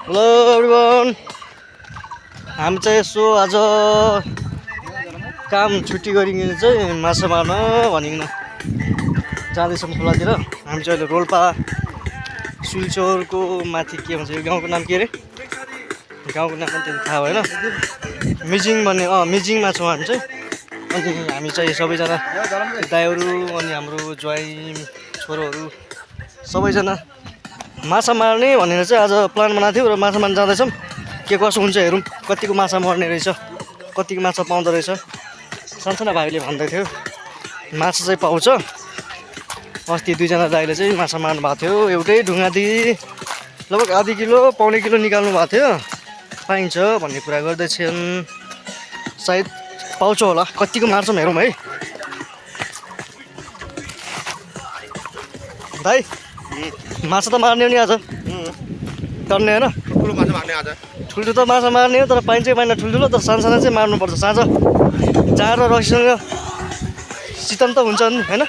Hello everyone, हामी चाहिँ यसो आज काम छुट्टी गरिकन चाहिँ माछा मार्न भनिकन जाँदैछौँ खोलातिर। हामी चाहिँ अहिले रोल्पा सिलचरको माथि के भन्छ यो गाउँको नाम के अरे, गाउँको नाम पनि त्यति थाहा भएन, मिजिङ भन्ने मिजिङमा छौँ हामी चाहिँ। अनि हामी चाहिँ सबैजना दाइहरू अनि हाम्रो ज्वाइँ छोरोहरू सबैजना माछा मार्ने भनेर चाहिँ आज प्लान बनाएको थियो र माछा मार्न जाँदैछौँ। के कसो हुन्छ हेरौँ, कतिको माछा मर्ने रहेछ, कतिको माछा पाउँदो रहेछ। सानसाना भाइले भन्दै थियो माछा चाहिँ पाउँछ। अस्ति दुईजना दाइले चाहिँ माछा मार्नु भएको थियो, एउटै ढुङ्गादेखि लगभग आधी किलो पौने किलो निकाल्नु भएको थियो। पाइन्छ भन्ने कुरा गर्दैछन्, सायद पाउँछ होला। कतिको मार्छौँ हेरौँ है। दाइ माछा त मार्ने हो नि आज, टन्ने होइन? ठुलो माछा मार्ने आज। ठुल्ठुलो त माछा मार्ने हो, तर पाइन्छ पाइन्न ठुल्ठुलो, तर सानसाना चाहिँ मार्नुपर्छ। साँझ जाँड र रक्सीसँग सितन त हुन्छ नि होइन?